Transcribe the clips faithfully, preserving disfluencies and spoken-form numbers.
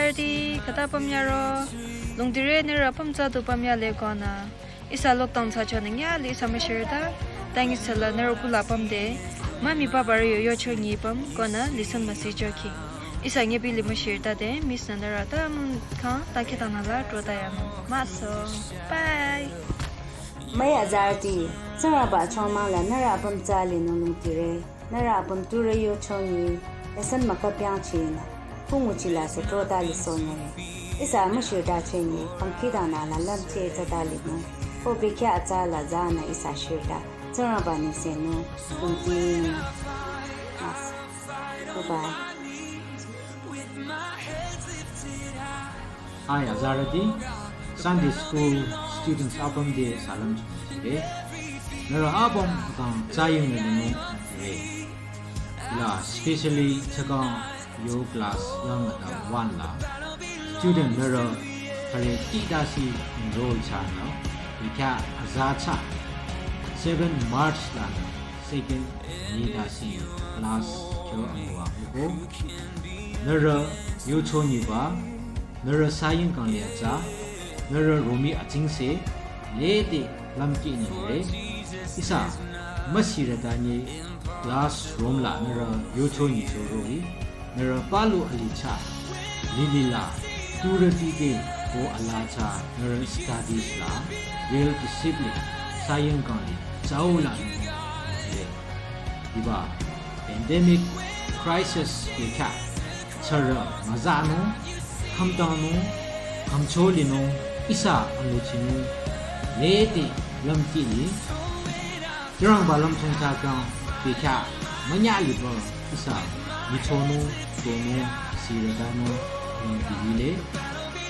Azarüti, khüta pümyaro. Lungdire nührü apüm tsü du pümyale konü. Ihsa lockdown thsachonü nyali ihsa müshirüta. Tangi sala nührü kula pümde. Mami papa rü yo yocho nyi püm konü listen müsichoki. Ihsa nyebi li müshirüta de, miss nü nührü ta mung kang, ta khüta nü la trota yano. Maso. Bye. Mai azarüti, Tsingrangba chongmang la nührü apüm tsü linung lungdire. Nührü apüm tsurü yocho nyi, lesson mükapyang chinü, khungu chila sü trota lisoh nyüre. Ihsa müshirüta chenyi, pangkidang nü la lümche tsüta linung. Ko bekhyah atsa la zanü ihsa shirüta, Tsingrangba nengsenung, lungdinung. Mas. Bye bye. Hi, azarüti, Sunday School students apüm te salam chongire. Nührü apüm kang tsaying nü nung re. La specially tsakang yo class yang ada one la. Student nührü kare tita si enroll cha nü. Bekhyah aza cha. Seven March la nü second ni ta si class kyo angwa ko. Nührü yocho nyiba, nührü saying kang lia tsü, nührü romi atsingse, lede lümki nyire. Ihsa müshirüta nyi classroom la nührü yocho nyicho roh-i, nührü palu alicha, lili la, tsurüti te ko alacha, nührü studies la, real discipline, saying kang li, tsau la nyire. Hiba pandemic crisis bekhyah, tsürü müzanung, khümdanung, khümcho linung, ihsa anguchinung, lede lümki li, Tsingrangba lümchung thsakyang bekhyah, münya liba ihsa, michonung, tonung, sirütanung, lümki lile,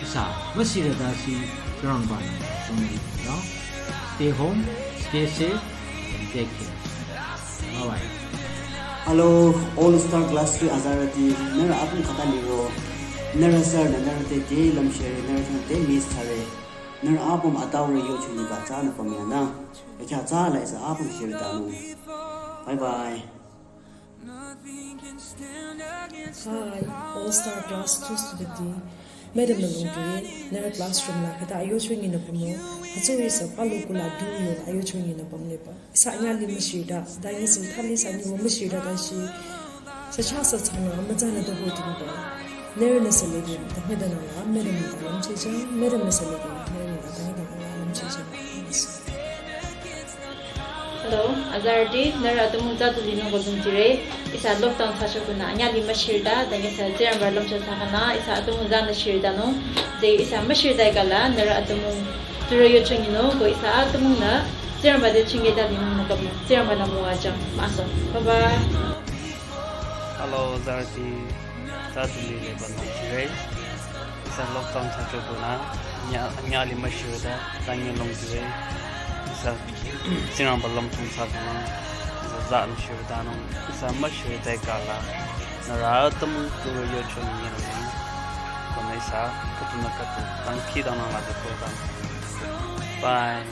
ihsa, müsirüta si, Tsingrangba nü, tonung, stay home, stay safe, and take care. Bye bye. Hello, All Star Class three azarüti, nührü apüm khüta liro, nührü sir nü nührü te te lümshire, nührü te te miss thsare, nührü apüm ataurü yocho nyiba tsünü pümyanü, bekhyah tsü la ihsa apüm shirütanung. Bye bye. Hi, All Star Class two student ti. Madam nü lungdire, nührü classroom la khüta ayocho nyinü pümro, hütsüri sü palu kula du yo la ayocho nyinü pümneba. Ihsa nyali müshirüta, ta nyi sü thali sü nyi wo müshirüta ta shi. Sü cha sü cha nü müzanü do ho tu ba. Nührü nü sü lede, ta nyi da nü la, madam nü ta lümchechang, madam nü sü lede, nührü nü ta nyi da nü la lümchechang. Hello, azarüti, nührü atümung tsü du linung ko lungdire. Ihsa lockdown thsacho kunü, anyali müshirüta, ta nyi sü Tsingrangba lümcho thsakanü, ihsa atümung zanü shirütanung, de ihsa müshirüta kala, nührü atümung tsurü yocho nyinung, ko ihsa atümung nü, Tsingrangba te chingkehta linung nü kapnung, Tsingrangba nü müwajüng, maso. Bye bye. Hello, azarüti, tsü du lile ba lungdire. Ihsa lockdown thsacho kunü, nya, nyali müshirüta, ta nyi lungdire. Ihsa, Tsingrangba lümchung thsakanü, ihsa zanü shirütanung, ihsa müshirüta kala, nührü atümung tsurü yocho nyinung, konü ihsa, khüdunü khüdu, dangkhidangnang la de program. Bye.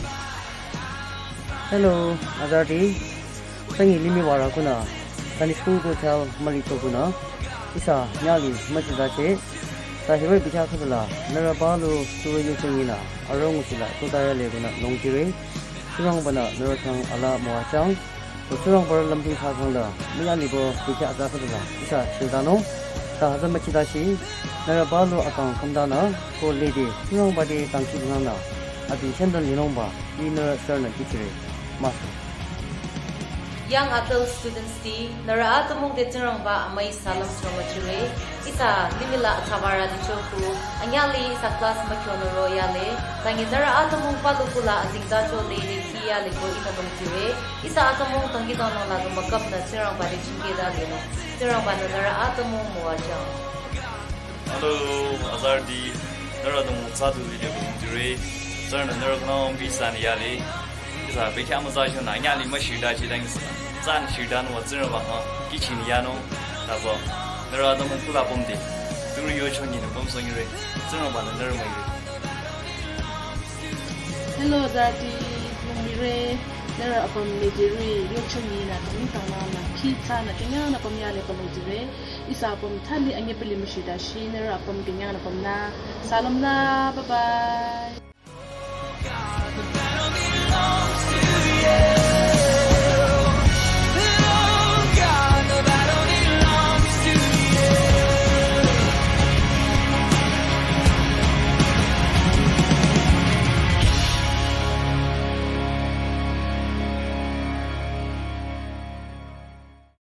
Hello, azarüti. Tangi limih wara kunü, Sunday School ko chal mali to kunü, ihsa nyali müchidache, ta hibai bekhyah khüdula, nührü palu tsurü yocho nyinü, arong usila, to taya le kunü, lungdire, Tsingrangba nü, nührü khyang ala müwajüng, to Tsingrangba lümchung thsakyang la, münya liba bekhyah atsa khüdula, ihsa shirütanung, ta hütsü müchidashi, nührü palu akang khümdanü, ko lede, Tsingrangba te dangkhidangnangnü, abi senden linungba, Ih nührü sir nü kihchire, maso. Young Athel students ti, nührü atümung te Tsingrangba amüi salüm sürü müchire, ihsa limih la atsavara licho ku, anyali ihsa class mükyonü ro yale, tangi nührü atümung palu kula azingdacho lede kih yale ko ihnü lümchire, ihsa atümung dangkhidangnang la du mükapnü Tsingrangba te chingkehta linung, Tsingrangba nü nührü atümung müwajüng. Hello, azarüti, nührü atümung tsü du lile ba lungdire, tsürünü nührü khyang bi sanü yale, ihsa bekhyah müzachonü, nyali müshirüta chi dang ihsa, zanü shirütanung wa Tsingrangba khyang, kihchinü yanung, ta ba, nührü atümung kula pümde, tsurü yocho nyinü pümsoh nyire, Tsingrangba nü nührü müire. Hello, azarüti, lungdire, nührü apüm lede ri, yocho nyinü, dangkhidangnangnü, kih tsünü, künyang nü pümyale ba lungdire, Ihsa apüm thali anyepili müshita shi nührü apüm künyang apüm nü salüm nü, bye bye.